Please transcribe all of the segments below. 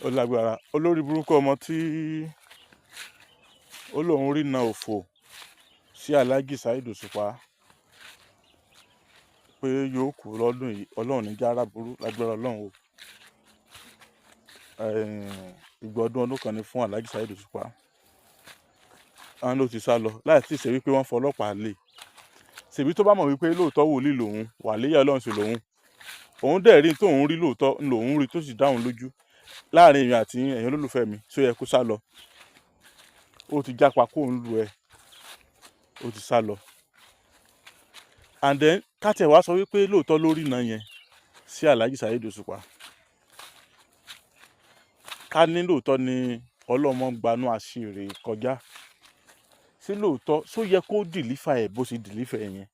Ó lágbára. Olórí burúkú ọmọ tí ó lóun rí na òfò sí Alhaji Saheed Òṣùpá pé yóò kú lọ́dún yìí. Ọlọ́run ní jára burú lágbára Ọlọ́run o. Ìgbà ọdún ọdún kan ni fún Alhaji Saheed Òṣùpá. Wọn ló ti sá lọ láì tí ì ṣe wípé wọ́n fọlọ́pàá lé. Ṣèbí tó bá mọ̀ wípé lóòótọ́ wòlíì lòun, wàlíyà Ọlọ́run sì lòun, òun dẹ̀ rí tóun rí, lóòótọ́ lòun rí tó sì dáhùn lójú láàrin èmi àti ẹ̀yin olólùfẹ́ mi, ṣó yẹ kó sá lọ? Ó ti jápa kó ń lu ẹ, ó ti sá lọ. And then ká tiẹ̀ wá sọ wípé lóòótọ́ ló rí iná yẹn sí Alhaji Saheed Òṣùpá, ká ní lóòótọ́ ni ọlọ́mọ gbanú àṣírí kọjá sí lóòótọ́, ṣó yẹ kó deliver ẹ̀ bó ṣe deliver ẹ̀ yẹn?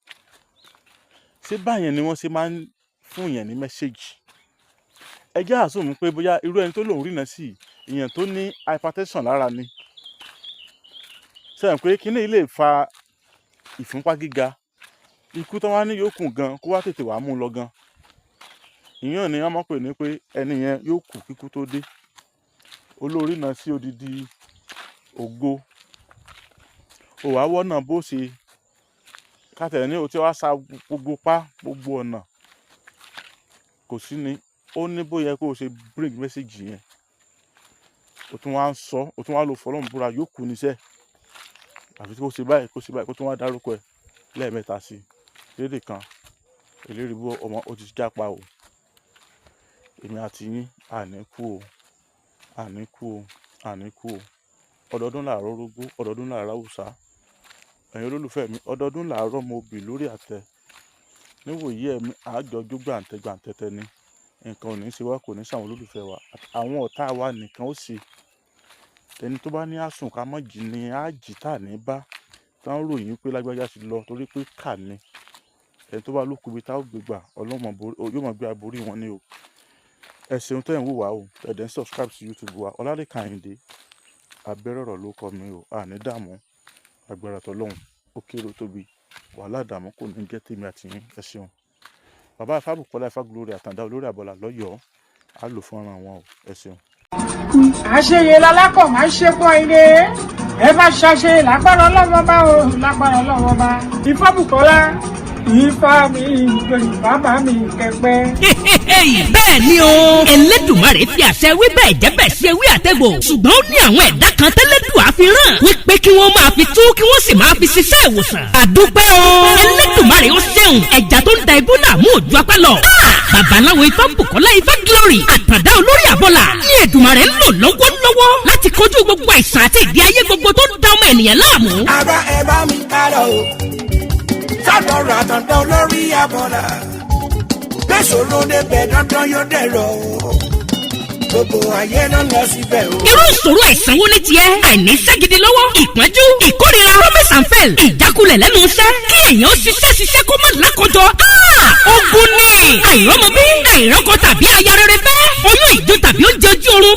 Ṣé báyẹn ni wọ́n ṣe máa ń fún yẹn ní message? Ẹ jẹ́ assume pé bóyá irú ẹni tó lòun rí náà sí ìyẹn tó ní hypertension lára ni, sẹ́yìn pé kíní yìí lè fa ìfúnpá gíga, ikú tó wá ní yóò kù gan, kó wá tètè wá mú un lọ gan. Ìyẹn ni wọ́n mọ̀ pé ní pé ẹni yẹn yóò kú kíkú tó dé. Olórí náà sí odidi ògo, ò wá wọ́nà bó ṣe kátẹ̀ ní o ti wá sa gbogbo pa gbogbo ọ̀nà kò sí ni. Ó ní bóyá kó o ṣe bring message yẹn, o tún wá ń sọ, o tún wá lò fọlọ́run búra yóò kú níṣẹ́, àfi kó ṣe báyìí, kó ṣe báyìí, kó tún wá dárúkọ ẹ̀ lẹ́ẹ̀mẹ́ta sí i lédè kan. Eléyìí ọmọ ó ti jápa o. Èmi àti yín, àní kú o, àní kú o, àní kú o. Ọdọọdún làárọ̀ rógbó, ọdọọdún làárọ̀ àwùsá. Ẹ̀yin olólùfẹ́ mi, ọdọọdún làárọ̀ mo bì lórí àtẹ. Níwòyí ẹ̀mí àjọjú gbàǹtẹ̀ gbàǹtẹ̀tẹ̀ ni. Nǹkan ò ní ṣe wá, kò ní ṣàwọn olólùfẹ́ wa, àwọn ọ̀tá wa nìkan ó ṣe. Ẹni tó bá ní àsùn ká mọ̀ jí ni á jí tà ní bá tán ròyìn pé lágbájá ti lọ torí pé kà ní. Ẹni tó bá lókun ibi tá ó gbé gbà, ọlọ́mọ yóò mọ̀ gbé aborí wọn ní o. Ẹ ṣeun tẹ́ ń wò wá o, ẹ dẹ̀ ń subscribe sí YouTube wa. Ọlálẹ́kan Àyìndé Abẹ́rẹ́ ọ̀rọ̀ ló kọ mi o. Àní dààmú, agbára tọlọ́hun ó kéré ó tóbi, wàhálà dààmú kò ní jẹ́ tèmi àti yín. Ẹ ṣeun. Bàbá Ifábùkọ́lá Ifá Glory, Àtàndá olórí àbọ̀là lọ́yọ̀ọ́, á lò fún ara wọn o. Ẹ ṣeun. Àṣeyẹ lálákọ̀ máa ń ṣe pọ́n ilé ẹ bá ṣàṣe lágbára ọlọ́wọ́ bá o, lágbára ọlọ́wọ́ bá Ifábùkọ́lá Ifá mi ìgbèrú bàbá mi kẹpẹ. Bẹ́ẹ̀ ni o, Ẹlẹ́dùmarè fi àṣẹ wí bẹ́ẹ̀ jẹ́ bẹ́ẹ̀ ṣe wí àtẹ̀gbò, ṣùgbọ́n ó ní àwọn ẹ̀dá kan tẹ́lẹ̀dùn àfihàn wípé kí wọ́n máa fi tú, kí wọ́n sì máa fi ṣiṣẹ́ ìwòsàn. Àdúpẹ́ o, Ẹlẹ́dùmarè ó ṣeun. Ẹja tó ń da ibú làmú òjò apá lọ. Babaláwo Ifábùkọ́lá Ifá Glory, Àtàndá olórí àbọ̀là ní Èdùmarè ń lò lọ́wọ́lọ́wọ́ láti kojú gbogbo àìsàn àti ìdí ayé gbogbo tó ń da ọmọ ènìyàn láàmú. Ara ẹ bá mi ká lọ o sọ́dọ̀ Àtàndá olórí abọ́là. Gbèsòrò débẹ̀ dandan yóò dẹ̀rọ̀ o, gbogbo ayé ló ń lọ síbẹ̀ o. Irú ìṣòro àìsàn wo ní tiẹ̀? Àìníṣẹ́ gidi lọ́wọ́, ìpọ́njú, ìkórira, promise and fail, ìjákulẹ̀ lẹ́nu iṣẹ́, kí èèyàn ṣiṣẹ́ ṣiṣẹ́ kó má lákọjọ. Ogun ni àìrọ́mọbí, àìrọ́kọ tàbí aya rere fẹ́, oyún ìjó tàbí oúnjẹ ojú oorun.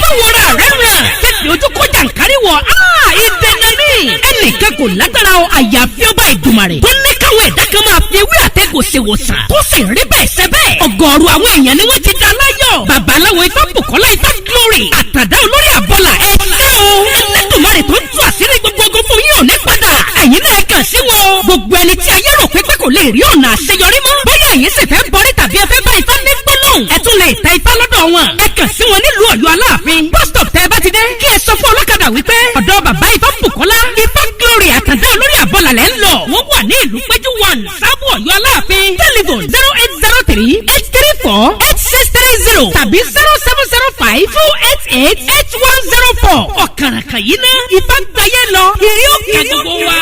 Báwo ra rẹ̀ ràn tètè ojú kó jàǹkárí wọ̀? Ìdènà ní ẹnìkan kò lágbára o, àyàfi ọba Ìdùmarè tó ní káwọn ẹ̀dá kan máa fi ewé àtẹ̀gò ṣèwòsàn, tó sì rí bẹ́ẹ̀ ṣe bẹ́ẹ̀. Ọ̀gọ̀ọ̀rọ̀ àwọn èèyàn ni wọ́n ti dá láyọ̀. Babaláwo Ifábùkọ́lá Ifá Glory, Àtàdá olórí àbọ̀là, ẹ ṣé o. Ẹlẹ́dùmarè tó ń tú àṣírí gbogbo ogun fún yín ò ní padà. Ẹ̀yin náà kàn sí wọn o. Gbogbo ẹni tí ayé rò pé kò lè rí ọ̀nà àṣeyọrí mọ́, bóyá ẹ̀yin sì fẹ́ bọ́rí tàbí ẹ fẹ́ bá Ifá ní gbólóhùn, ẹ tún lè tẹ Ifá lọ́dọ̀ wọn. Ẹ kàn sí wọn nílùú Ọ̀yọ́ Aláàfin bus stop. Tẹ́ ẹ bá ti dé, kí ẹ sọ fún ọlọ́kadà wípé ọ̀dọ̀ bàbá Ifábùkọ́lá Ifá Glory, Àtàndá olórí àbọ̀là lẹ́ ń lọ. Wọ́n wà ní ìlú Péjú 1, Sábò, Ọ̀yọ́ Aláàfin. Telephone 08038348630 tàbí 07052888104. Ọ̀kàràkà yìí ná Ifá gbayé lọ, ìrí òkè gbogbo wa.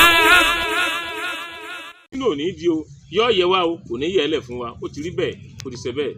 Nínú òní di o, yọ yẹ wa o, kò ní yẹ ẹ lẹ̀ fún wa. Ó ti rí bẹ́ẹ̀, ó ti ṣe bẹ́ẹ̀.